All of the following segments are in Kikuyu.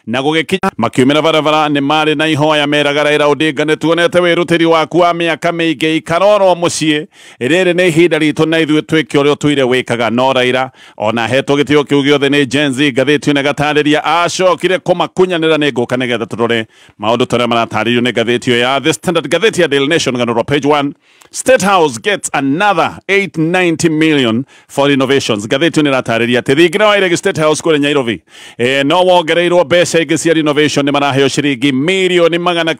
Na gũgĩkinya makiumĩra barabara nĩ marĩ na ihoya meraga Raila Odinga nĩ tuonete wĩrutĩri waku wa mĩaka mĩingĩ, ikarorwo mũciĩ, rĩrĩ nĩ ihinda ritũ na ithuĩ twĩke ũrĩa ũtũire wĩkaga. No Raila ona hetwo gĩtĩo kĩu gĩothe nĩ Gen Z, ngathĩti ĩno ĩgatarĩria acokire kũmakunyanĩra. Nĩ ngũka nĩgetha tũrore maũndũ ta ũrĩa maratarĩrio nĩ ngathĩti ĩyo ya The Standard. Ngathĩti ya Daily Nation, rũgano rwa page 1, State House gets another 890 million for renovations. Ngathĩti ĩno ĩratarĩria atĩ thingira wa Iregi State House kũrĩa Nairobi no wongereirwo mbeca ingĩ cia renovation, nĩ maraheo ciringi mirioni magana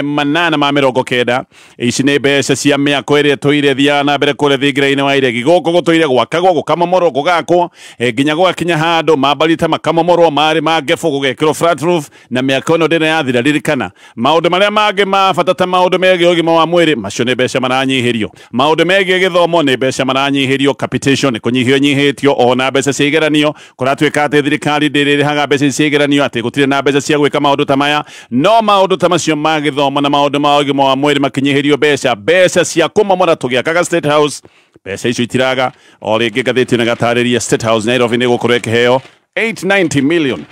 manana ma mĩrongo kenda. Ici nĩ mbeca cia mĩako ĩrĩa ĩtũire thiaga na mbere kũrĩa thingira-inĩ wa Iregi. Gũkũ gũtũire gwakagwo, gũkamomorwo, gũgakwo, nginya gũgakinya handũ mambarita makamomorwo, marĩ ma ngebũ gũgekĩrwo flat roof, na mĩako ĩno ndĩrĩ yathira. Ririkana maũndũ marĩa mangĩ ma bata ta maũndũ megiĩ ũgima wa mwĩrĩ, macio nĩ mbeca maranyihĩrio. Maũndũ megiĩ gĩthomo nĩ mbeca maranyihĩrio. Capitation nĩ kũnyihio nyihĩtio, ona mbeca cia igeranio kũratuĩka atĩ thirikari ndĩrĩrĩhaga mbeca cia igeranio, atĩ gũtirĩ na mbeca cia gwĩka maũndũ ta maya. No maũndũ ta macio ma gĩthomo na maũndũ ma ũgima wa mwĩrĩ makinyihĩrio mbeca. Mbeca cia kũmomora tũgĩakaga State House, mbeca icio itiraga. O rĩngĩ ngathĩti ĩno ĩgatarĩria State House Nairobi nĩ gũkorwo ĩkĩheo 890 million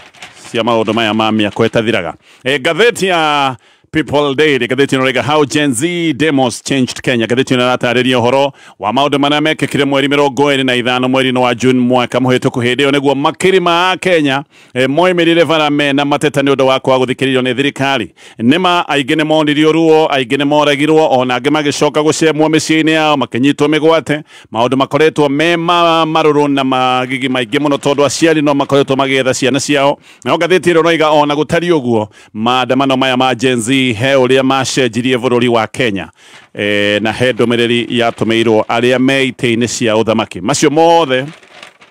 cia maũndũ maya ma mĩako ĩtathiraga. Ngathĩti ya People Daily, ngathĩti ĩno rĩga "How Gen Z Demos Changed Kenya". Ngathĩti ĩno ĩratarĩria ũhoro wa maũndũ marĩa mekĩkire mweri 25 mweri-inĩ wa June mwaka mũhĩtũku. Hĩndĩ ĩyo nĩguo makiri ma Kenya moimĩrire bara mena mateta nĩ ũndũ wa kwaga gũthikĩrĩrio nĩ thirikari. Nĩma aingĩ nĩ monirio ruo, aingĩ nĩ moragirwo, ona angĩ magĩcoka gũcemwo mĩciĩ-inĩ yao, makĩnyitwo mĩgwate. Maũndũ makoretwo me ma marũrũ na magigi maingĩ mũno, tondũ aciari no makoretwo magĩetha ciana ciao. No ngathĩti ĩno ĩroiga ona gũtariĩ ũguo, maandamano maya ma Gen Z he ũrĩa macenjirie bũrũri wa Kenya, na he ndũmĩrĩri yatũmĩirwo arĩa me itĩ-inĩ cia ũthamaki. Macio mothe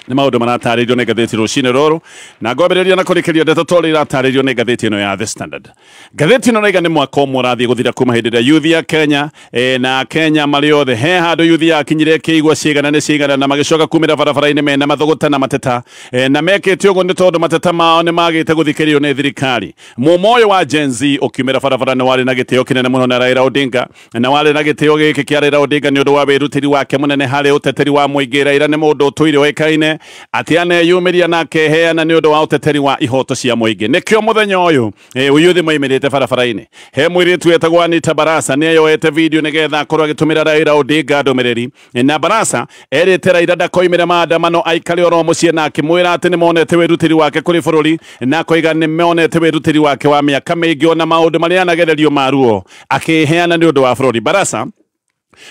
nĩ maũndũ maratarĩrio nĩ ngathĩti rũcinĩ rũrũ, na ngwambĩrĩria na kũrĩkĩria ndeto ta ũrĩa iratarĩrio nĩ ngathĩti ĩno ya The Standard. Ngathĩti ĩno raiga nĩ mwaka ũmwe ũrathiĩ gũthira kuma hĩndĩ ĩrĩa youth ya Kenya, na Kenya marĩ othe, he handũ youth yakinyire kĩigua ciigana nĩ ciigana na magĩcoka kumĩra barabara-inĩ mena mathũgũta na mateta, na mekĩte ũguo nĩ tondũ mateta mao nĩ magĩte gũthikĩrĩrio nĩ thirikari. Mumo ũyũ wa Gen Z ũkiumĩra barabara nĩ warĩ na gĩtĩo kĩnene mũno na Raila Odinga, na warĩ na gĩtĩo gĩkĩ kĩa Raila Odinga nĩ ũndũ wa wĩrutĩri wake mũnene harĩ ũteteri wa mũingĩ. Raila nĩ mũndũ ũtũire ũĩkaine atĩ aneyumĩria na akeheana nĩ ũndũ wa ũteteri wa ihoto cia mũingĩ. Nĩkĩo mũthenya ũyũ uyuthi moimĩrĩte barabara-inĩ. He mũirĩtu wetagwo Anita Barasa nĩ eyoete video nĩgetha akorwo agĩtũmĩra Raila Odinga ndũmĩrĩri, na Barasa erĩte Raila ndakoimĩre maandamano, aikare oro mũciĩ, na akĩmwĩra atĩ nĩ monete wĩrutĩri wake kũrĩ bũrũri, na akoiga nĩ monete wĩrutĩri wake wa mĩaka mĩingĩ, ona maũndũ marĩa anagererio maruo akĩheana nĩ ũndũ wa bũrũri. Barasa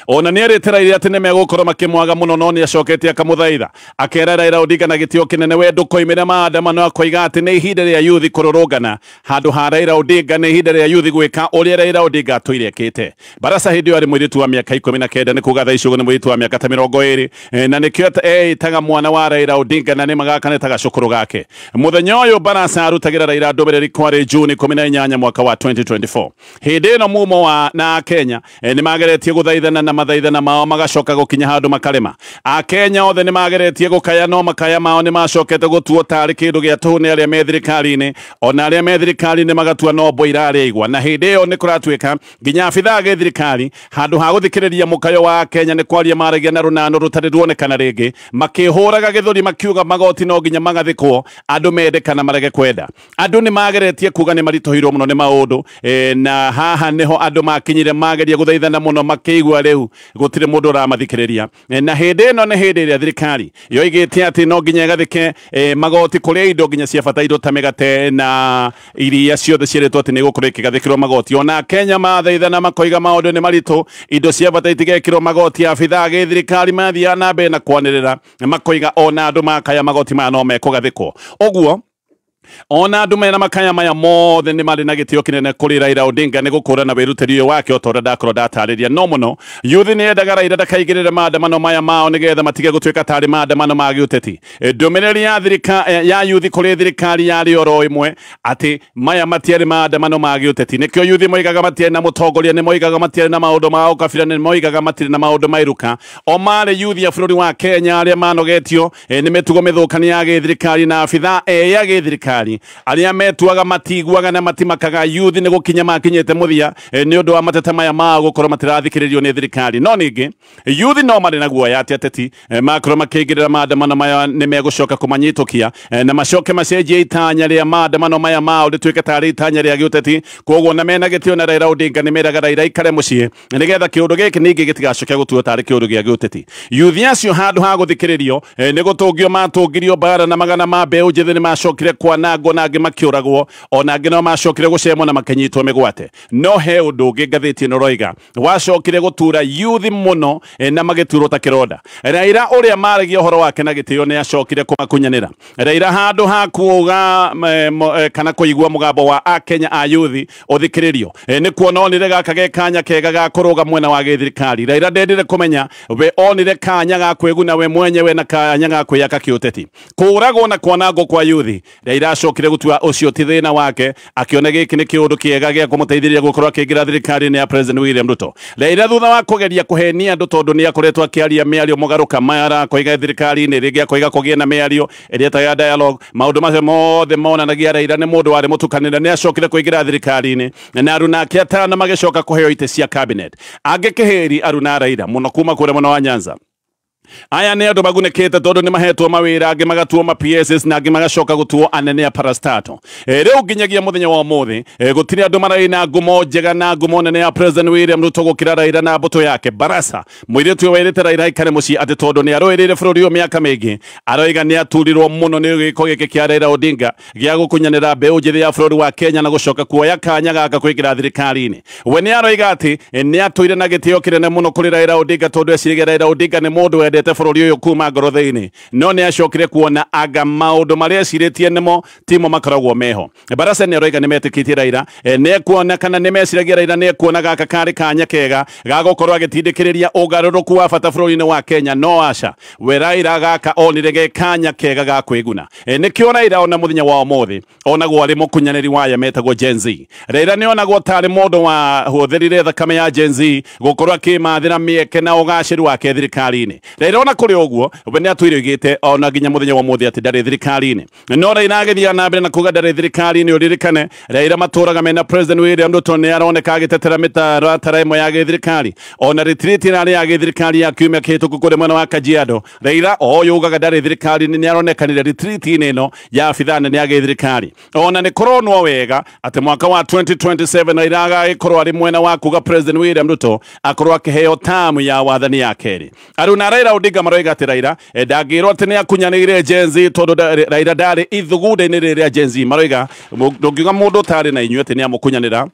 ona nĩ erĩte Raila atĩ nĩ megũkorwo makĩmwaga mũno, no nĩ acokete akamũthaitha, akera Raila Odinga na gĩtĩo kĩnene we ndũkoimĩre maandamano, akoiga atĩ nĩ ihinda rĩa youth kũrũrũngana handũ ha Raila Odinga, nĩ ihinda rĩa youth gwĩka ũrĩa Raila Odinga atũire ekĩte. Barasa hĩndĩ ĩyo arĩ mũirĩtu wa mĩaka 19, nĩ kuga thaa ici ũguo nĩ mũirĩtu wa mĩaka ta 20, na nĩkĩo eĩtaga mwana wa Raila Odinga, na nĩ magakanĩta gacũkũrũ gake. Mũthenya ũyũ Barasa arutagĩra Raila ndũmĩrĩri kwarĩ Juni 18 mwaka wa 2024. Hĩndĩ ĩno mumo wa na Kenya nĩ mageretie gũthaithana na mathaithana mao magacoka gũkinya handũ makarema. Akenya othe nĩ mageretie gũkaya, no makaya mao nĩ macokete gũtuo tarĩ kĩndũ gĩa tũhũ nĩ arĩa me thirikari-inĩ, ona arĩa me thirikari-inĩ magatua no mbwe irarĩa igwa. Na hĩndĩ ĩyo nĩ kũratuĩka nginya abithaa gĩ thirikari, handũ ha gũthikĩrĩria mũkayo wa Kenya, nĩ kwaria maragia na rũnano rũtarĩ ruonekana rĩngĩ, makĩhũraga gĩthũri makiuga magoti no nginya magathĩkwo, andũ mende kana marege kwenda. Andũ nĩ mageretie kuga nĩ maritũhĩirwo mũno nĩ maũndũ, na haha nĩho andũ makinyire mageria gũthaithana mũno, makĩigua rĩu gũtirĩ mũndũ ũramathikĩrĩria. Na hĩndĩ ĩno nĩ hĩndĩ ĩrĩa thirikari yoigĩte atĩ no nginya ĩgathĩke magoti kũrĩa indo nginya cia bata, indo ta mĩgate na iria ciothe ciĩrĩtwo atĩ nĩ igũkorwo ikĩgathĩkĩrwo magoti. Ona Kenya mathaithana makoiga maũndũ nĩ maritũ, indo cia bata itigekĩrwo magoti, abithaa gĩthirikari mathiaga na mbere na kwanĩrĩra makoiga ona andũ makaya magoti maya no mekũgathĩkwo. Ũguo ona andũ mena makaya maya mothe nĩ marĩ na gĩtĩo kĩnene kũrĩ Raila Odinga nĩ gũkũra na wĩrutĩri ũyũ wake, o ta ũrĩa ndakorwo ndatarĩria. No mũno youth nĩ yendaga Raila ndakaigĩrĩre maandamano maya mao nĩgetha matige gũtuĩka tarĩ maandamano ma gĩũteti. Ndũmĩrĩri ya thirika ya youth kũrĩ thirikari yarĩ oro ĩmwe, atĩ maya matiarĩ maandamano ma gĩũteti. Nĩkĩo youth moigaga matiarĩ na mũtongoria, nĩ moigaga matiarĩ na maũndũ ma ũkabira, nĩ moigaga matirĩ na maũndũ ma iruka. O marĩ youth ya bũrũri wa Kenya arĩa manogetio nĩ mĩtugo mĩthũkani ya gĩthirikari na abithaa ya gĩthirikari. gĩthirikari arĩa metuaga matiguaga na matimakaga youth nĩ gũkinya makinyĩte mũthia nĩ ũndũ wa mateta maya mao gũkorwo matirathikĩrĩrio nĩ thirikari. No ningĩ youth no marĩ na guoya atĩ ateti makorwo makĩingĩrĩra maandamano maya nĩ megũcoka kũmanyitũkia na macoke macenjie itanya rĩa maandamano maya mao rĩtuĩke tarĩ itanya rĩa gĩũteti. Koguo na mena gĩtĩo na Raila Odinga nĩ meraga Raila aikare mũciĩ nĩgetha kĩũndũ gĩkĩ ningĩ gĩtigacoke gũtuo tarĩ kĩũndũ gĩa gĩũteti. Youth acio handũ ha gũthikĩrĩrio nĩ gũtũngio matũngirio mbara na magana ma mbeũ njĩthĩ nĩ macokire kwanangwo na angĩ makĩũragwo, ona angĩ no macokire gũcemwo na makĩnyitwo mĩgwate. No he ũndũ ũngĩ ngathĩti ĩno roiga wacokire gũtura youth mũno na magĩturwo ta kĩronda. Raila ũrĩa maragia ũhoro wake na gĩtĩo nĩ acokire kũmakunyanĩra. Raila handũ ha kuuga kana kũigua mũgambo wa akenya a youth ũthikĩrĩrio nĩ kuona onire gaka ge kanya kega ga kũrũga mwena wa gĩthirikari. Raila ndendire kũmenya we onire kanya ga kwĩguna we mwenyewe na kanya ga kwĩyaka kĩũteti. Kũragwo na kwanangwo kwa youth, Raila acokire gũtua ũcio ti thĩna wake, akĩona gĩkĩ nĩ kĩũndũ kĩega gĩa kũmũteithĩrĩria gũkorwo akĩingĩra thirikari-inĩ ya President William Ruto. Raila thutha wa kũgeria kũhenia andũ tondũ nĩ akoretwo akĩaria mĩario mũgarũka mara koiga thirikari-inĩ rĩngĩ akoiga kũgĩe na mĩario ĩrĩa ĩtagwo ya dialogue, maũndũ macio mothe monanagia Raila nĩ mũndũ warĩ mũtukanĩre. Nĩ acokire kũingĩra thirikari-inĩ na aruna ake atano magĩcoka kũheo itĩ cia cabinet. Angĩ kĩhĩri aruna Raila mũno kuma kũrĩa mwena wa Nyanza. Aya nĩ andũ magunĩkĩte tondũ nĩ mahetwo mawĩra, angĩ magatuo ma PSs na angĩ magacoka gũtuo anene a parastato. Rĩu nginyagia mũthenya wa ũmũthĩ gũtirĩ andũ mararĩ na ngumo njega na ngumo nene ya President William Ruto gũkĩra Raila na mbũtũ yake. Barasa mũirĩtu ũyũ werĩte Raila aikare mũciĩ atĩ tondũ nĩ arũĩrĩire bũrũri ũyũ mĩaka mĩingĩ, aroiga nĩ aturirwo mũno nĩ gĩko gĩkĩ kĩa Raila Odinga gĩa gũkunyanĩra mbeũ njĩthĩ ya bũrũri wa Kenya na gũcoka kuoya kanya gaka kũingĩra thirikari-inĩ. We nĩ aroiga atĩ nĩ atũire na gĩtĩo kĩnene mũno kũrĩ Raila Odinga tondũ eciragia Raila Odinga nĩ mũndũ wendete bũrũri ũyũ kuma ngoro thĩinĩ, no nĩ acokire kuona anga maũndũ marĩa ecirĩtie nĩmo timo makoragwo meho. Barasa nĩ aroiga nĩ metĩkĩtie Raila nĩ ekuona kana nĩ meciragia Raila nĩ ekuona gaka karĩ kanya kega ga gũkorwo agĩtindĩkĩrĩria ũgarũrũku wa bata bũrũri-inĩ wa Kenya. No aca, we Raila gaka onire ge kanya kega ga kwĩguna. Nĩkĩo Raila ona mũthenya wa ũmũthĩ onagwo arĩ mũkunyanĩri wa aya metagwo Gen Z. Raila nĩ onagwo tarĩ mũndũ wahũthĩrire thakame ya Gen Z gũkorwo akĩmathĩra mĩeke na ũgacĩru wake thirikari-inĩ. Raila ona kũrĩ ũguo we nĩ atũire oigĩte ona nginya mũthenya wa ũmũthĩ atĩ ndarĩ thirikari-inĩ. No Raila agĩthiaga na mbere na kuga ndarĩ thirikari-inĩ. Ũririkane Raila matũraga mena President William Ruto nĩ aroneka agĩtetera mĩtaratara ĩmwe ya gĩthirikari, ona retreat ĩrarĩ ya gĩthirikari ya kiumia kĩhĩtũku kũrĩ mwena wa Kajiado. Raila o ũyũ ugaga ndarĩ thirikari-inĩ nĩ aronekanire retreat-inĩ ĩno ya abithaa nene ya gĩthirikari. Ona nĩ kũronwo wega atĩ mwaka wa 2027 Raila agagĩkorwo arĩ mwena wa kuga President William Ruto akorwo akĩheo tamu ya wathani ya kerĩ. Aruna Raila Odinga maroiga atĩ Raila ndangĩrwo atĩ nĩ akunyanĩire Gen Z tondũ Raila ndarĩ ithugunda-inĩ rĩrĩa Gen Z maroiga ndũngiuga mũndũ ũtarĩ na inyuĩ atĩ nĩ amũkunyanĩra.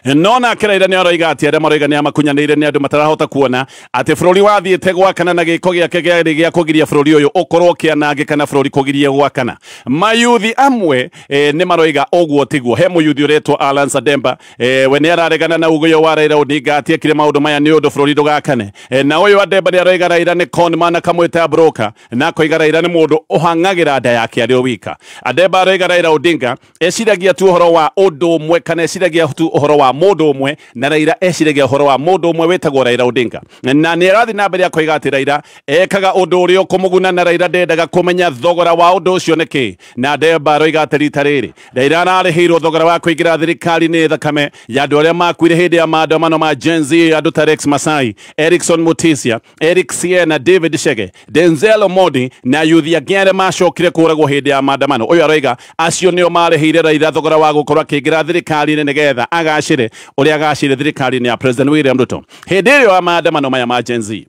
No nake Raila nĩ aroiga atĩ arĩa maroiga nĩ amakunyanĩire nĩ andũ matarahota kuona atĩ bũrũri wathiĩte gwakana na gĩko gĩake kĩarĩ gĩa kũgiria bũrũri ũyũ ũkorwo ũkĩanangĩka na bũrũri kũgiria gwakana. Mayuthi amwe nĩ maroiga ũguo tiguo. He mũyuthi ũretwo Alan Sademba we nĩ araregana na ugo ũyũ wa Raila Odinga atĩ ekire maũndũ maya nĩ ũndũ bũrũri ndũgakane. Na ũyũ Ademba nĩ aroiga Raila nĩ conman akamwĩta broker na akoiga Raila nĩ mũndũ ũhang'agĩra nda yake arĩ o wika. Ademba aroiga Raila Odinga eciragia tu ũhoro wa ũndũ ũmwe kana eciragia tu ũhoro wa mũndũ ũmwe, na Raila eciragia ũhoro wa mũndũ ũmwe wĩtagwo Raila Odinga. Na nĩ arathiĩ na mbere akoiga atĩ Raila ekaga ũndũ ũrĩa ũkũmũguna na Raila ndendaga kũmenya thogora wa ũndũ ũcio nĩ kĩ. Na Ademba aroiga atĩ rita rĩrĩ Raila ararĩhĩirwo thogora wa kũingĩra thirikari nĩ thakame ya andũ arĩa makuire hĩndĩ ya maandamano ma Gen Z, andũ ta Rex Masai, Erikson Mutisia, Eric Siena, David Shege, Denzel Omodi na yuthi angĩ arĩa macokire kũragwo hĩndĩ ya maandamano. Ũyũ aroiga acio nĩo marĩhĩire Raila thogora wa gũkorwo akĩingĩra thirikari-inĩ nĩgetha agacĩre ũrĩa agacĩre thirikari-inĩ ya President William Ruto hĩndĩ ĩyo ya maandamano maya ma Gen Z.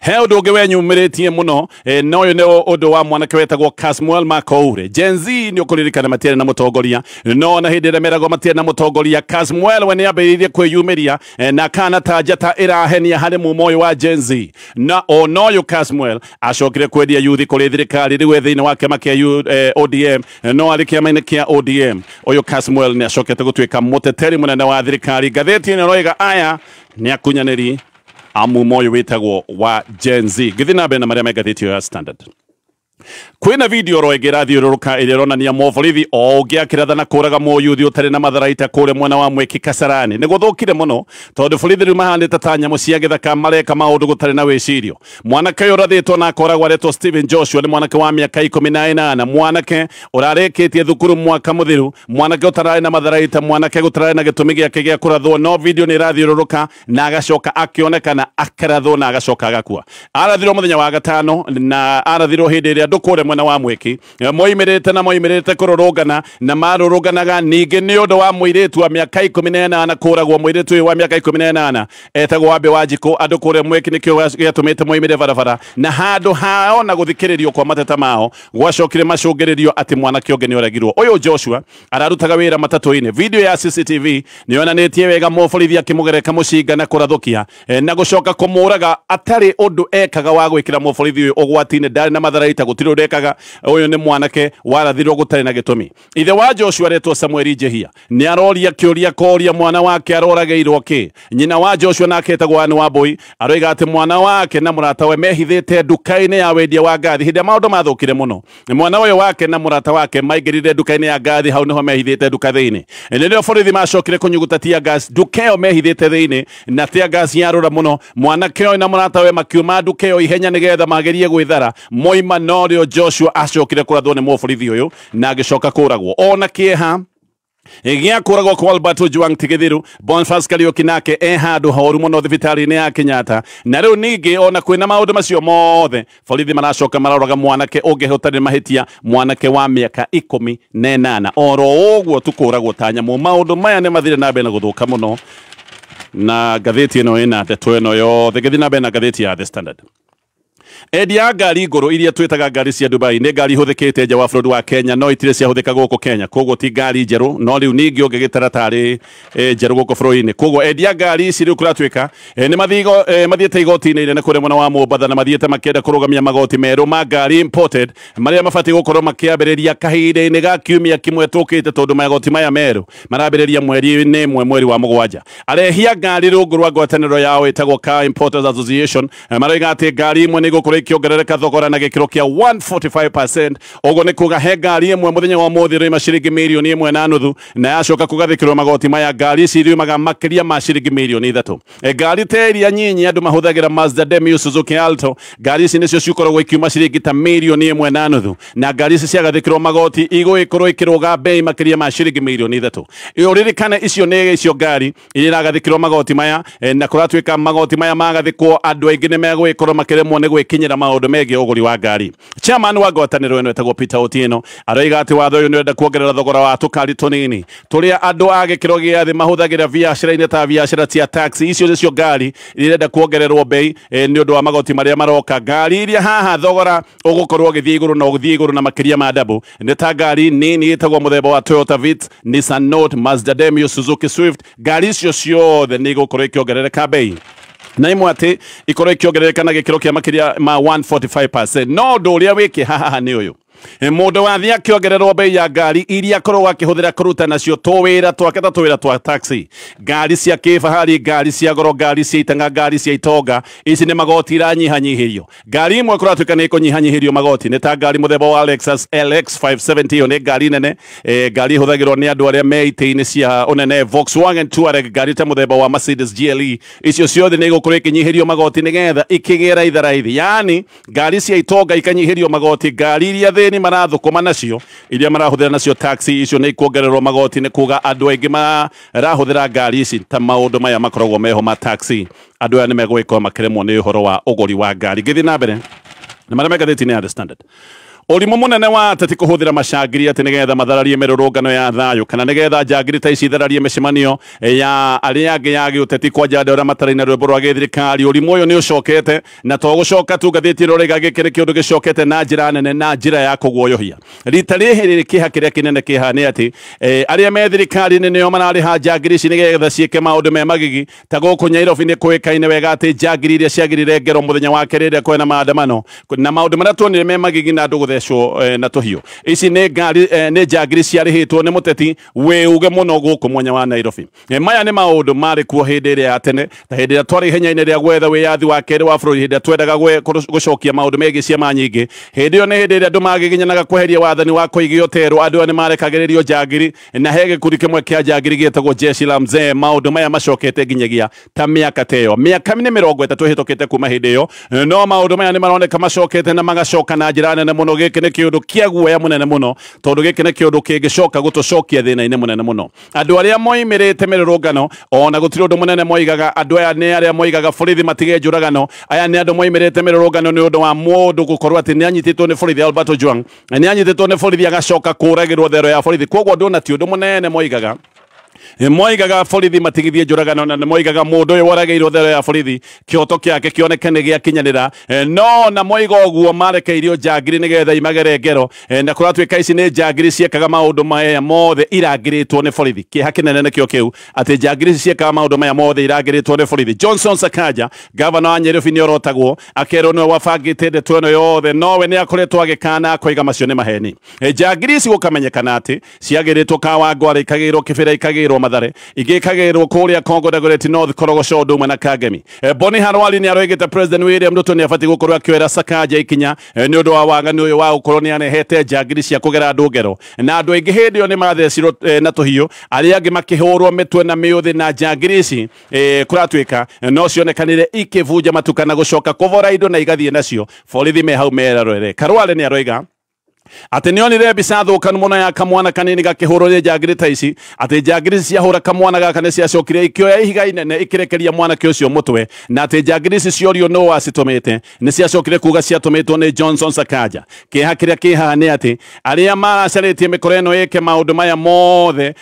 He ũndũ ũngĩ wenyumĩrĩtie mũno na ũyũ nĩ ũndũ wa mwanake wetagwo Kasmuel Makoure. Gen Z nĩ ũkũririkana matiarĩ na mũtongoria, no na hĩndĩ ĩrĩa meragwo matiarĩ na mũtongoria, Kasmuel we nĩ ambĩrĩirie kwĩyumĩria na kana ta njata ĩrahenia harĩ mumo ũyũ wa Gen Z. Na ona ũyũ Kasmuel acokire kwendia yuthi kũrĩ thirikari, rĩu e thĩinĩ wa kĩama kĩa ODM, no arĩ kĩama-inĩ kĩa ODM. Ũyũ Kasmuel nĩ acokete gũtuĩka mũteteri mũnene wa thirikari. Ngathĩti ĩno ĩroiga aya nĩ akunyanĩri amumo ũyũ wĩtagwo wa Gen Z. Gĩthiĩ na mbere na marĩa me ngathĩti ĩyo ya Standard. Kwina video ro ĩngĩ ĩrathiũrũrũka ĩrĩa ĩronania mũborithi o ũngĩ akĩratha na kũraga mũyuthi ũtarĩ na matharaita kũrĩa mwena wa Mwĩki Kasarani. Nĩ gũthũkire mũno tondũ borithi rĩu mahanĩte ta nyamũ cia gĩthaka, mareka maũndũ gũtarĩ na wĩcirio. Mwanake ũyũ ũrathĩtwo na akoragwo aretwo Stephen Joshua, nĩ mwanake wa mĩaka 18, mwanake ũrarĩkĩtie thukuru mwaka mũthiru, mwanake ũtararĩ na matharaita, mwanake gũtararĩ na gĩtũmi gĩake gĩa kũrathwo, no video nĩ ĩrathiũrũrũka na agacoka akĩonekana akĩrathwo na agacoka agakua. Arathirwo mũthenya wa gatano na arathirwo hĩndĩ ĩrĩa andũ kũrĩa mwena wa Mwĩki moimĩrĩte na moimĩrĩte kũrũrũngana na marũrũnganaga ningĩ nĩ ũndũ wa mũirĩtu wa mĩaka 18 kũragwo. Mũirĩtu ũyũ wa mĩaka 18 etagwo Wambe Wanjikũ. Andũ kũrĩa Mwĩki nĩkĩo gĩatũmĩte moimĩre barabara, na handũ hao na gũthikĩrĩrio kwa mateta mao gwacokire macũngĩrĩrio atĩ mwanake ũngĩ nĩ oragirwo. Ũyũ Joshua ararutaga wĩra matatũ-inĩ. Video ya CCTV nĩ yonanĩtie wega mũborithi akĩmũgereka mũcinga na kũrathũkia na gũcoka kũmũraga atarĩ ũndũ ekaga wa gwĩkĩra mũborithi ũyũ ũgwati-inĩ. Ndarĩ na matharaita, gũtirĩ ũndũ ekaga. Ũyũ nĩ mwanake warathirwo gũtarĩ na gĩtũmi. Ithe wa Joshua aretwo Samuel Njehia nĩ aroria kĩũria koria mwana wake aroragĩirwo kĩ. Nyina wa Joshua nake etagwo Anne Wambui aroiga atĩ mwana wake na mũratawe mehithĩte nduka-inĩ ya wendia wa ngathi hĩndĩ ĩrĩa maũndũ mathũkire mũno. Mwana ũyũ wake na mũrata wake maingĩrire nduka-inĩ ya ngathi, hau nĩho mehithĩte nduka thĩinĩ. Nĩrĩo borithi macokire kũnyuguta tear gas nduka ĩyo mehithĩte thĩinĩ, na tear gas yarũra mũno. Mwanake ũyũ na mũratawe makiuma nduka ĩyo ihenya nĩgetha magerie gwĩthara moima, norĩo Joshua acokire kũrathwo nĩ mũborithi ũyũ na agĩcoka kũragwo. Ona kĩeha gĩa kũragwo kwa Albert Ojwang Tigithiru, Boniface Kariuki nake e handũ horu mũno thibitarĩ-inĩ ya Kenyatta. Na rĩu ningĩ ona kwĩna maũndũ macio mothe, borithi maracoka maroraga mwanake ũngĩ ũtarĩ mahĩtia, mwanake wa mĩaka 18, oro ũguo tu kũragwo ta nyamũ. Maũndũ maya nĩ mathire na mbere na gũthũka mũno, na ngathĩti ĩno ĩna ndeto ĩno yothe. Ngĩthiĩ na mbere na ngathĩti ya The Standard. Endia ngari ngũrũ iria twĩtaga ngari cia Dubai nĩ ngari ihũthĩkĩte nja wa bũrũri wa Kenya, no itirĩ ciahũthĩka gũkũ Kenya, koguo ti ngari njerũ, no rĩu ningĩ ũngĩgĩtara tarĩ njerũ gũkũ bũrũri-inĩ. Koguo endia ngari ici rĩu kũratuĩka nĩ mathiĩte igoti-inĩ inene kũrĩa mwena wa Mombatha, na mathiĩte makĩenda kũrũgamia magoti merũ ma ngari imported marĩa mabatiĩ gũkorwo makĩambĩrĩria kahinda-inĩ ga kiumia kĩmwe tũkĩte, tondũ magoti maya merũ marambĩrĩria mweri-inĩ ĩmwe mweri wa mũgwanja. Arehia ngari rungu rwa ngwatanĩro yao ĩtagwo Car Importers Association maroiga atĩ ngari imwe nĩ igũkorwo ikĩongerereka thogora na gĩkĩro kĩa 145%. Ũguo nĩ kuga he ngari ĩmwe mũthenya wa ũmũthĩ ĩrauma ciringi mirioni 1.5, na yacoka kũgathĩkĩrwo magoti maya ngari ici iriumaga makĩria ma ciringi mirioni 3. Ngari ta iria nyinyi andũ mahũthagĩra, Mazda Demio, Suzuki Alto, ngari ici nĩcio cikoragwo ikiuma ciringi ta mirioni 1.5, na ngari ici ciagathĩkĩrwo magoti igũgĩkorwo ikĩrũga bei makĩria ma ciringi mirioni 3. Ũririkane icio nĩ icio ngari iria iragathĩkĩrwo magoti maya, na kũratuĩka magoti maya magathĩkwo andũ aingĩ nĩ megũgĩkorwo makĩremwo nĩ gwĩkinyĩra maũndũ megiĩ ũgũri wa ngari. Chairman wa ngwatanĩro ĩno etagwo Peter Otieno aroiga atĩ watho ũyũ nĩ ũrenda kuongerera thogora wa tũkari tũnini tũrĩa andũ a gĩkĩro gĩa thĩ mahũthagĩra biacara-inĩ ta biacara cia taxi. Icio nĩcio ngari irenda kuongererwo bei nĩ ũndũ wa magoti marĩa maroka. Ngari iria haha thogora ũgũkorwo ũgĩthiĩ igũrũ na ũgĩthiĩ igũrũ na makĩria ma double nĩ ta ngari nini ĩtagwo mũthemba wa Toyota Vitz, Nissan Note, Mazda Demio, Suzuki Swift. Ngari icio ciothe nĩ igũkorwo ikĩongerereka bei, na imwe atĩ ikorwo ikĩongerereka na gĩkĩro kĩa makĩria ma 145%. No ũndũ ũrĩa wĩkĩ haha nĩ ũyũ: mũndũ wathiĩ akĩongererwo bei ya ngari iria akorwo akĩhũthĩra kũruta nacio tũwĩra twake ta tũwĩra twa taxi, ngari cia kĩbahari, ngari cia goro, ngari cia itanga, ngari cia itonga, ici nĩ magoti iranyihanyihĩrio. Ngari imwe kũratuĩka nĩ ĩkũnyihanyihĩrio magoti nĩ ta ngari mũthemba wa Lexus LX 570, ĩyo nĩ ngari nene, ngari ĩhũthagĩrwo nĩ andũ arĩa me itĩ-inĩ cia ũnene, Volkswagen Touareg, ngari ta mũthemba wa Mercedes GLE, icio ciothe nĩ igũkorwo ikĩnyihĩrio magoti nĩgetha ikĩgĩe raitha raithi. Yani ngari cia itonga ikanyihĩrio magoti, ngari iria thĩni marathũkũma nacio, iria marahũthĩra nacio taxi, icio nĩ ikuongererwo magoti, nĩ kuga andũ aingĩ marahũthĩra ngari ici ta maũndũ maya makoragwo meho ma taxi, andũ aya nĩ megũgĩkorwo makĩremwo nĩ ũhoro wa ũgũri wa ngari. Ngĩthiĩ na mbere na marĩa me ngathĩti-inĩ ya The Standard. Ũrimũ mũnene wa ateti kũhũthĩra macangiri atĩ nĩgetha mathararie mĩrũrũngano ya thayũ, kana nĩgetha njangiri ta ici ithararie mĩcemanio ya arĩa angĩ ya gĩũteti, kwanja andũ arĩa matarĩ na rwĩmbo rwa gĩthirikari. Ũrimũ ũyũ nĩ ũcokete, na to gũcoka tu, ngathĩti ĩno rĩga gĩkĩ nĩ kĩũndũ gĩcokete na njĩra nene na njĩra ya kũguoyohia. Rita rĩrĩ kĩeha kĩrĩa kĩnene kĩha nĩ atĩ arĩa me thirikari-inĩ nĩo mararĩha njangiri ici nĩgetha ciĩke maũndũ me magigi. Ta gũkũ Nairobi nĩ kũĩkaine wega atĩ njangiri iria ciagirire ngero mũthenya wa kerĩ rĩrĩa kwĩna maandamano, na maũndũ marĩa tuonire me magigi na andũ gũthecwo gũthecwo na tũhiũ. Ici nĩ ngari nĩ njangiri ciarĩhĩtwo nĩ mũteti wĩuge mũno gũkũ mwenya wa Nairobi. Maya nĩ maũndũ marĩ kuo hĩndĩ ĩrĩa ya tene, ta hĩndĩ ĩrĩa twarĩ ihenya-inĩ rĩa gwetha wĩyathi wa kerĩ wa bũrũri, hĩndĩ ĩrĩa twendaga gũcokia maũndũ megiĩ ciama nyingĩ. Hĩndĩ ĩyo nĩ hĩndĩ ĩrĩa andũ magiginyanaga kweheria wathani wa Koigi Otero, andũ aya nĩ marekagĩrĩrio njangiri, na he gĩkundi kĩmwe kĩa njangiri gĩtagwo Jeshi la Mzee. Maũndũ maya macokete nginyagia ta mĩaka ta ĩyo, mĩaka nĩ 30 ĩhĩtũkĩte kuma hĩndĩ ĩyo, no maũndũ maya nĩ maroneka macokete na magacoka na njĩra nene mũno. Gĩkĩ nĩ kĩũndũ kĩa guoya mũnene mũno, tondũ gĩkĩ nĩ kĩũndũ kĩngĩcoka gũtũcokia thĩna-inĩ mũnene mũno. Andũ arĩa moimĩrĩte mĩrũrũngano ona gũtirĩ ũndũ mũnene moigaga. Andũ aya nĩ arĩa moigaga borithi matige njũragano. Aya nĩ andũ moimĩrĩte mĩrũrũngano nĩ ũndũ wa mũndũ gũkorwo atĩ nĩ anyitĩtwo nĩ borithi, Albert Ojwang nĩ anyitĩtwo nĩ borithi agacoka kũragĩrwo thero ya borithi. Koguo ndona ti ũndũ mũnene moigaga. Moigaga borithi matigithie njũragano, na moigaga mũndũ ũyũ woragĩirwo thero ya borithi kĩhoto kĩake kĩoneke nĩ gĩakinyanĩra. No na moiga ũguo marekeirio njangiri nĩgetha imagere ngero, na kũratuĩka ici nĩ njangiri ciekaga maũndũ maya mothe irangĩrĩtwo nĩ borithi. Kĩeha kĩnene nĩkĩo kĩu atĩ njangiri ici ciekaga maũndũ maya mothe irangĩrĩtwo nĩ borithi. Johnson Sakaja, gavana wa Nairobi, nĩ orotagwo akerwo nĩwe wabangĩte ndeto ĩno yothe, nowe nĩ akoretwo agĩkana akoiga macio nĩ maheni. Njangiri ici gũkamenyekana atĩ ciagĩrĩtwo Kawangware, ikagĩrwo Kibera, ikagĩrwo Mathare, ingĩ ikagĩrwo kũrĩa Kongo Dagoretti North, Korogocho, ũndũ ũmwe na Kangemi. Boni Harwali nĩ aroigĩte President William Ruto nĩ abatiĩ gũkorwo akĩoera Sakaja ikinya nĩ ũndũ wa waganu ũyũ wa gũkorwo nĩ anehete njangiri cia kũgera andũ ngero, na andũ aingĩ hĩndĩ ĩyo nĩ mathecirwo na tũhiũ, arĩa angĩ makĩhũrwo mĩtwe na mĩũthĩ, na njangiri ici kũratuĩka no cionekanire ikĩbunja matuka na gũcoka kũbora indo na igathiĩ nacio borithi me hau merarorere. Karwale nĩ aroiga atĩ nĩonire mbica thũkanu mũno ya kamwana kanini gakĩhũrwo nĩ njangiri ta ici, atĩ njangiri ici ciahũra kamwana gaka nĩ ciacokire ikĩoya ihiga inene ikĩrekeria mwanake ũcio mũtwe, na atĩ njangiri ici ciorio nũ wacitũmĩte nĩ ciacokire kuga ciatũmĩtwo nĩ Johnson Sakaja. Kĩeha kĩrĩa kĩ haha nĩ atĩ arĩa maracarĩtie mĩkora ĩno ĩke maũndũ maya mothe,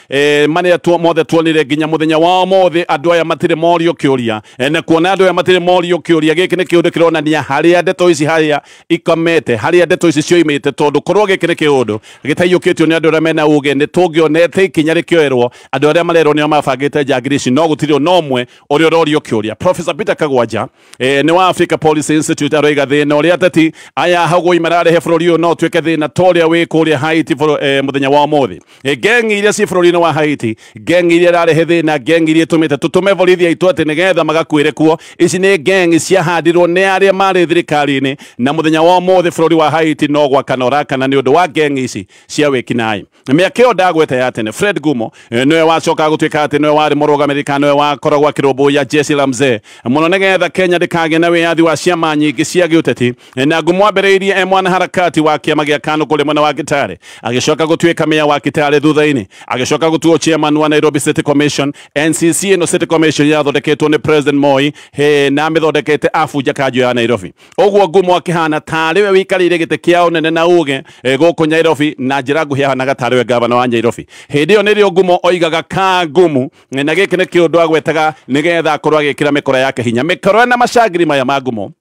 marĩa mothe tuonire nginya mũthenya wa ũmũthĩ, andũ aya matirĩ morio kĩũria. Na kuona andũ aya matirĩ morio kĩũria, gĩkĩ nĩ kĩũndũ kĩronania harĩa ndeto ici harĩa ikomete, harĩa ndeto ici cioimĩte, tondũ korwo gĩkĩ nĩ kĩũndũ gĩtaiyũkĩtio nĩ andũ arĩa mena ũgĩ nĩ tũngĩonete ikinya rĩkĩoerwo andũ arĩa marerwo nĩo mabangĩte njangiri ici, no gũtirĩ ona ũmwe ũrĩa ũrorio kĩũria. Professor Peter Kagwanja nĩ wa Africa Policy Institute aroiga thĩna ũrĩa ateti aya hagũi mararehe bũrũri ũyũ no ũtuĩke thĩna ta ũrĩa wĩ kũrĩa Haiti mũthenya wa ũmũthĩ. Ngengi iria ci bũrũri-inĩ wa Haiti, ngengi iria irarehe thĩna, ngengi iria ĩtũmĩte tũtũme borithi aitũ atĩ nĩgetha magakuĩre kuo, ici nĩ ngengi ciahandirwo nĩ arĩa marĩ thirikari-inĩ, na mũthenya wa ũmũthĩ bũrũri wa Haiti no gwakana ũrakana nĩ ũndũ wa ngengi ici cia wĩkinaĩ. Mĩaka ĩyo ndagweta ya tene, Fred Gumo nĩwe wacoka gũtuĩka atĩ nĩwe warĩ mũrũgamĩrĩri kana nĩwe wakoragwo akĩrũmbũiya Jeshi la Mzee mũno nĩgetha Kenya ndĩkagĩe na wĩyathi wa ciama nyingĩ cia gĩũteti, na Gumo ambĩrĩirie e mwanaharakati wa kĩama gĩa KANU kũrĩ mwena wa Kitale, agĩcoka gũtuĩka meya wa Kitale thutha-inĩ, agĩcoka gũtuo chairman wa Nairobi City Commission. NCC ĩno City Commission yathondeketwo nĩ President Moi na amĩthondekete abunja kanjũ ya Nairobi. Ũguo Gumo akĩhana tarĩ we wĩikarĩire gĩtĩ kĩa ũnene na ũge gũkũ Nairobi, na njĩra nguhĩ ahanaga tarĩ we gavana wa Nairobi. Hĩndĩ ĩyo nĩrĩo Gumo oigaga ka ngumu, na gĩkĩ nĩ kĩũndũ agwetaga nĩgetha akorwo agĩkĩra mĩkora yake hinya. Mĩkora na macangiri maya ma Gumo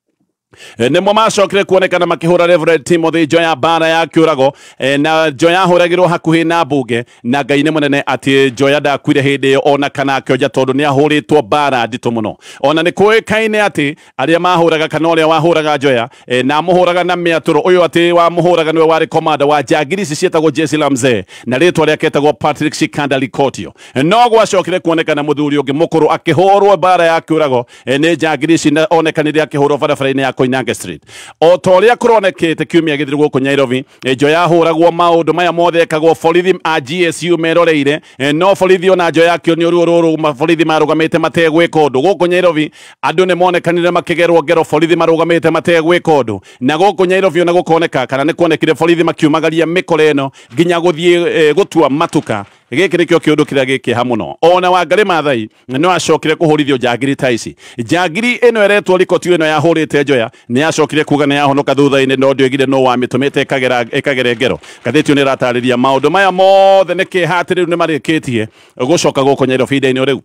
nĩmo macokire kuonekana makĩhũra Reverend Timothy Njoya mbara ya kĩũrago, na Njoya ahũragĩrwo hakuhĩ na mbunge, na Ngai nĩ mũnene atĩ Njoya ndakuire hĩndĩ ĩyo ona kana akĩonja, tondũ nĩ ahũrĩtwo mbara nditũ mũno. Ona nĩ kũĩkaine atĩ arĩa mahũraga kana ũrĩa wahũraga Njoya na amũhũraga na mĩatũrũ, ũyũ atĩ wamũhũraga nĩwe warĩ commander wa njangiri ici ciĩtagwo Jeshi la Mzee, na rĩtwa rĩake etagwo Patrick Shikanda Likotio. No gwacokire kuonekana mũthuri ũngĩ mũkũrũ akĩhũrwo mbara ya kĩũrago nĩ njangiri ici, na onekanire akĩhũrwo barabara-inĩ ya Koinange Street. O ta ũrĩa kũronekete kiumia gĩthiru gũkũ Nairobi, Njoya ahũragwo maũndũ maya mothe ekagwo borithi a GSU meroreire, no borithi ona Njoya akĩonio ruo rũrũ, borithi marũgamĩte mategwĩka ũndũ. Gũkũ Nairobi andũ nĩ monekanire makĩgerwo ngero, borithi marũgamĩte mategwĩka ũndũ, na gũkũ Nairobi ona gũkoneka kana nĩ kuonekire borithi makiumagaria mĩkora ĩno nginya gũthiĩ gũtua matuka. Gĩkĩ nĩkĩo kĩũndũ kĩrĩa gĩkĩeha mũno. Ona Wangari Maathai no acokire kũhũrithio njangiri ta ici. Njangiri ĩno ĩretwo Likotio ĩno yahũrĩte Njoya nĩ yacokire kuga nĩ yahonoka thutha-inĩ, no ndĩoigire no wamĩtũmĩte ĩkagere ngero. Ngathĩti ĩyo nĩ ĩratarĩria maũndũ maya mothe nĩ kĩeha atĩ rĩu nĩ marĩkĩtie gũcoka gũkũ Nairobi ihinda-inĩ rĩu.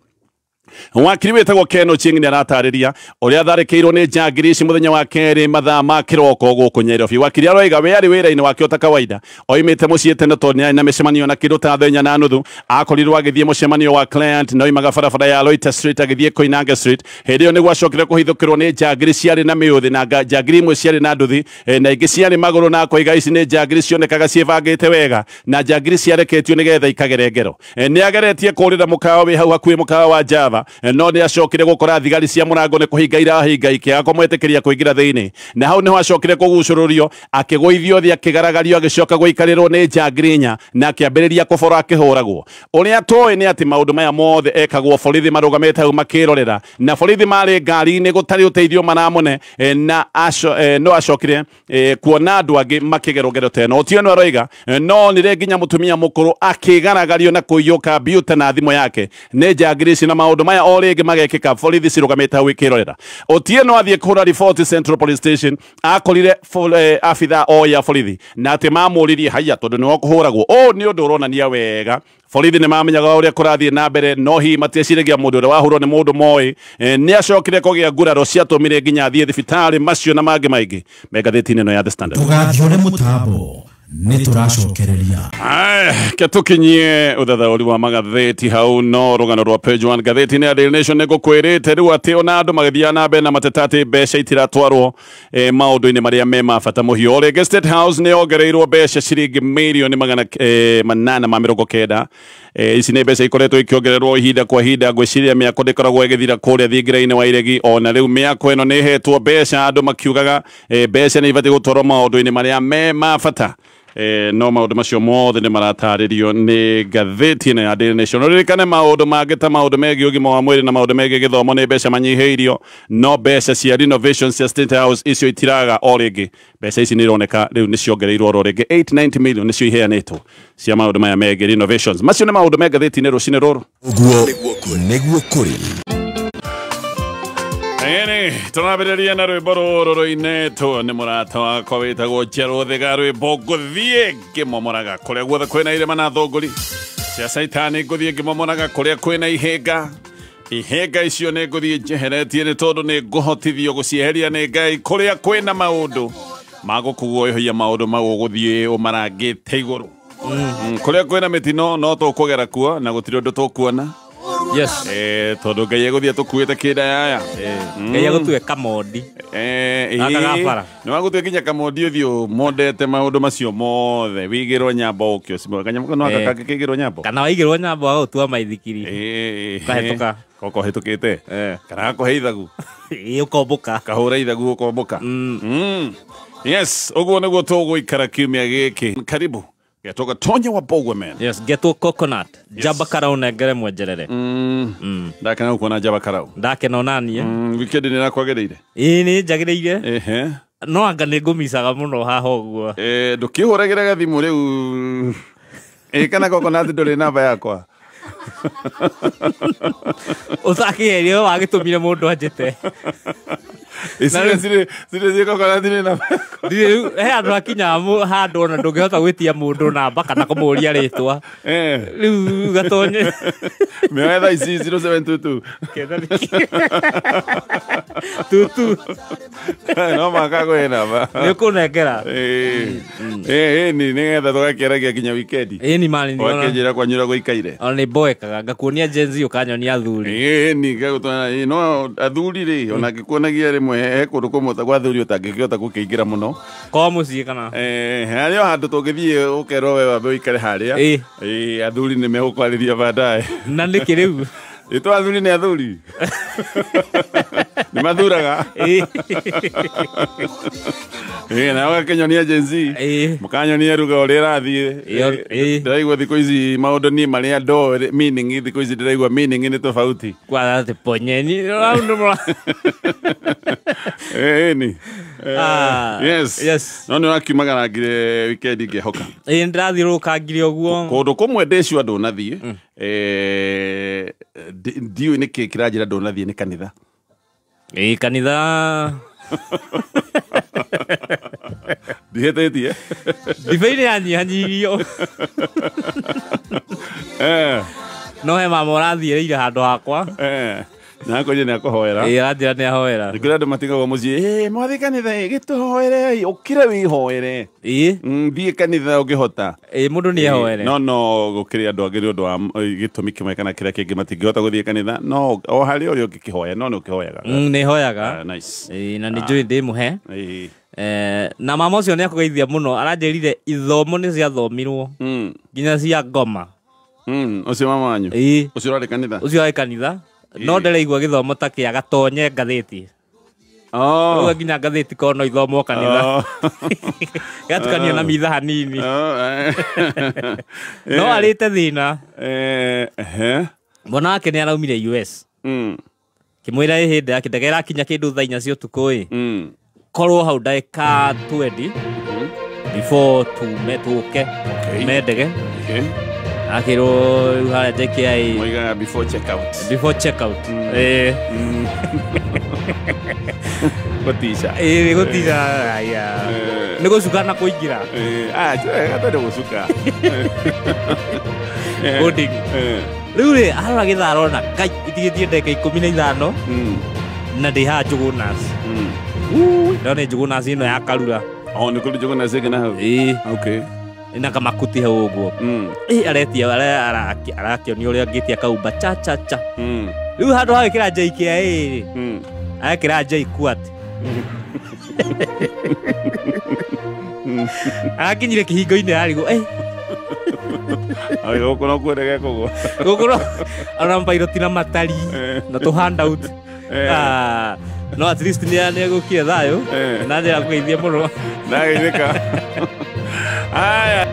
Wakiri wĩtagwo Ken Ochieng nĩ aratarĩria ũrĩa atharĩkĩirwo nĩ njangiri ici mũthenya wa kerĩ mathaa ma kĩroko gũkũ Nairobi. Wakiri aroiga we arĩ wĩra-inĩ wake ota kawaida, oimĩte mũciĩ tene tondũ nĩ arĩ na mĩcemanio na kĩndũ ta thaa 4:30. Akorirwo agĩthiĩ mũcemanio wa client na oimaga barabara ya Loiter Street agĩthiĩ Koinange Street. Hĩndĩ ĩyo nĩguo acokire kũhithũkĩrwo nĩ njangiri ciarĩ na mĩũthĩ na njangiri imwe ciarĩ na nduthi na ingĩ ciarĩ magũrũ, na akoiga ici nĩ njangiri cionekaga ciĩbangĩte wega na njangiri ciareketio nĩgetha ikagere ngero. Nĩ ageretie kũrĩra mũkawa wĩ hau hakuhĩ, mũkawa wa Java, no nĩ acokire gũkora thigari cia mũrango nĩ kũhinga irahinga ikĩaga kũmwĩtĩkĩria kũingĩra thĩinĩ, na hau nĩho acokire kũgucũrũrio akĩgũithio thĩ akĩgaragario agĩcoka gũikarĩrwo nĩ njangiri inya na akĩambĩrĩria kũbora akĩhũragwo. Ũrĩa tũĩ nĩ atĩ maũndũ maya mothe ekagwo borithi marũgamĩte hau makĩrorera, na borithi marĩ ngari-inĩ gũtarĩ ũteithio maramũne, na no acokire kuona andũ angĩ makĩgerwo ngero ta ĩno. Otieno aroiga no nire nginya mũtumia mũkũrũ akĩgaragario na kũiyũka mbiuta na thimũ yake nĩ njangiri ici, na maũndũ maya o rĩngĩ magekĩka borithi cirũgamĩte hau ikĩrorera. Otieno athiĩ kũhũra riboti Central Police Station, akorire abithaa o ya borithi na atĩ mamũririe haiya tondũ nĩwe ũkũhũragwo. Ũũ nĩ ũndũ ũronania wega borithi nĩ mamenyaga ũrĩa kũrathiĩ na mbere, no hihi matieciragia mũndũ ũrĩa wahũrwo nĩ mũndũ moĩ. Nĩ acokire kũgĩa nguraro ciatũmire nginya athiĩ thibitarĩ, macio na mangĩ maingĩ me ngathĩti-inĩ ĩno ya The Standard. Tũgathiore mũtambo nĩ tũracokereria. Ke tũkinyie ũthathaũri wa magathĩti hau no rũgano rwa page 1 ngathĩti-inĩ ya Daily Nation nĩ ngũkwĩrĩte rĩu atĩ ona andũ magĩthiaga na mbere na mateta atĩ mbeca itiratwarwo maũndũ-inĩ marĩa me ma bata mũhiũ. O rĩngĩ State House nĩ yongereirwo mbeca ciringi mirioni 890. Ici nĩ mbeca ikoretwo ikĩongererwo ihinda kwa ihinda. Ngwĩciria mĩako ndĩkoragwo ĩgĩthira kũrĩa thingira-inĩ wa iregi. Ona rĩu mĩako ĩno nĩ ĩhetwo mbeca, andũ makiugaga mbeca nĩ ibatiĩ gũtwarwo maũndũ-inĩ marĩa me ma bata. No maũndũ macio mothe nĩ maratarĩrio nĩ ngathĩti ĩno ya Daily Nation. Ũririkane maũndũ mangĩ ta maũndũ megiĩ ũgima wa mwĩrĩ na maũndũ megiĩ gĩthomo nĩ mbeca manyihĩirio, no mbeca cia renovation cia State House icio itiraga o rĩngĩ. Mbeca ici nĩ ironeka rĩu nĩ ciongereirwo oro rĩngĩ, 890 million nĩcio iheanĩtwo cia maũndũ maya megiĩ renovations. Macio nĩ maũndũ me ngathĩti-inĩ rũcinĩ rũrũ. Ũguo nĩguo kũrĩ. Ĩni tũrambĩrĩria na rwĩmbo rũrũ rũinĩtwo nĩ mũrata wakwa wĩtagwo Njerũ Thiga, rwĩmbo ngũthiĩ ngĩmomoraga kũrĩa guothe kwĩna irĩma na thũngũri cia caitani, ngũthiĩ ngĩmomoraga kũrĩa kwĩna ihĩnga. Ihĩnga icio nĩ ngũthiĩ njeheretie nĩ tondũ nĩ ngũhotithio gũcieheria nĩ Ngai. Kũrĩa kwĩna maũndũ magũkuoyohia maũndũ mau ũgũthiĩ ũmarangĩte igũrũ. Kũrĩa kwĩna mĩtino no tũkũgera kuo na gũtirĩ ũndũ tũkuona. Yes. Tondũ Ngai egũthiĩ atũkuĩte kĩnda yaya. Ngai egũtue kamondi. Gaka Nĩ wagũtue nginya kamondi ũthiĩ ũmondete maũndũ macio mothe, wĩigĩrwo nyambo ũkĩo cimo. Kanyamũ no gaka kangĩkĩigĩrwo nyambo. Kana waigĩrwo nyambo agũtua maithikiri. Kahĩtũka. Koko hĩtũkĩte. Kana gakũhe ithagu. Ũkombũka. Kahũra ithagu ũkombũka. Yes, ũguo nĩguo tũgũikara kiumia gĩkĩ. Karibu. Getoka Tonya wa Bogwe man. Yes, geto coconut. Yes. Jaba karau nengere mwenjerere. Ndakena kuona jaba karau. Ndakena onanie. Weekend nĩ rakwagĩrĩire. Ĩĩ nĩ njagĩrĩire. Ehe. No anga nĩ ngũmicaga mũno haha ũguo. Ndũkĩhũragĩra gathimũ rĩu. Kana coconut ndũrĩ namba yakwa. Ũtakĩgerio wagĩtũmire mũndũ anjĩte. Sire coconut nĩ namba. Rĩu he andũ akinyaga handũ ona ndũngĩhota gwĩtia mũndũ namba kana kũmũria rĩtwa. Rĩu gatonye. Mĩoe thaa ici 0722. Tutu. No maka kwĩ namba. Nĩ ũkũnengera. Ĩĩ nĩgetha tũgakĩaragia nginya wikendi. Ĩĩ ni mani. Ũgakĩnjĩra kwanyu ũrĩa gũikaire. Ona nĩ mboekaga ngakuonia Gen Z ũkanyonia athuri. Ĩĩ ni ngagũtwara no athuri rĩ ona ngĩkuonagia rĩmwe he kũndũ kũmwe gwa athuri ũtangĩkĩhota gũkĩingĩra mũno. Ko mũciĩ kana? Harĩ o handũ tũngĩthiĩ ũkerwo we wambe ũikare harĩa. Ĩĩ athuri nĩ megũkwarĩria baadaye. Na nĩkĩ rĩu? Ĩtũ athuri nĩ athuri. Nĩ mathuraga. Na ũgakĩnyonia Gen Z. Mũkanyonia ruga ũrĩa ĩrathiĩ. Ndĩraigua thikũ ici maũndũ niĩ marĩa ndoĩ meaning thikũ ici ndĩraigua meaning nĩ tofauti. Kwa atĩ ponyeni. Ĩni. Yes. Yes. No nĩ ũrakiumagarangire weekend ngĩhoka. Ĩĩ ndĩrathiũrũrũkangire ũguo. Kũndũ kũmwe ndĩcua ndũnathiĩ. Ndiũĩ nĩkĩ kĩranjĩra ndũnathiĩ nĩ kanitha. Ĩĩ kanitha. Ndihĩtĩtie. Ndibei nĩ yanyihanyihirio. No he mama ũrathiĩrĩire handũ hakwa. Na akonye nĩ akũhoera. Ĩĩ, aranjĩra nĩ ahoera. Nĩ kũrĩ andũ matigagwo mũciĩ, mwathi kanitha, gĩtũhoere, ũkire wĩhoere. Ĩĩ. Thiĩ kanitha ũngĩhota. Ĩĩ, mũndũ nĩ ahoere. No gũkĩrĩ andũ angĩ nĩ ũndũ wa gĩtũmi kĩmwe kana kĩrĩa kĩngĩ matingĩhota gũthiĩ kanitha, no o harĩa ũrĩ ũngĩkĩhoya, no nĩ ũkĩhoyaga. Nĩ hoyaga. Nice. Ĩĩ, na nĩ njũĩ ndĩmũhe. Ĩĩ. Na mama ũcio nĩ akũgeithia mũno, aranjĩrire ithomo nĩ ciathomirwo. Nginya cia ngoma. Ũcio mama wanyu? Ĩĩ. Ũcio ũrarĩ kanitha? Ũcio ũrarĩ kanitha. No ndĩraigua gĩthomo ta kĩa gatonye ngathĩti. Ũguo nginya ngathĩti korwo no ithomwo kanitha. Gatukanio na mitha hanini. No arĩte thĩna. Mwana wake nĩ araumire US. Kĩmwĩra ĩ hĩndĩ yake ndege ĩrakinya kĩndũ thaa 4 cia ũtukũ ĩ. Korwo hau ndagĩka 20 before tume tũke tume ndege. Akĩrwo rĩu harĩa JKIA Moigaga before check out. Before check out. Gũtica. Ĩĩ, gũtica. Aya. Nĩ gũcuka na kũingĩra. Gatarĩ gũcuka. Boarding. Rĩu rĩ, arora gĩthaa arona Ngai itigĩtie ndagĩka 15 na ndĩ haha Njũgũnas. Ndona Njũgũnas ĩno ya Karura. Oh, nĩ kũrĩ Njũgũnas ĩngĩ na hau? Ĩĩ. Okay. Ĩna kamakuti hau ũguo. Aretia, arakĩonio ũrĩa angĩtia kaumba cha cha cha. Rĩu handũ ha gwĩkĩra JKIA rĩ, arekĩra JKUAT. Arakinyire kĩhingo-inĩ arigwo, Ai, gũkũ no kuo ndege kũgwa. Gũkũ no, ona mabairoti na matari, na tũ handout. No at least nĩ agũkire thayũ, na njĩra kũgeithia mũno. Ndageithĩka. Aya.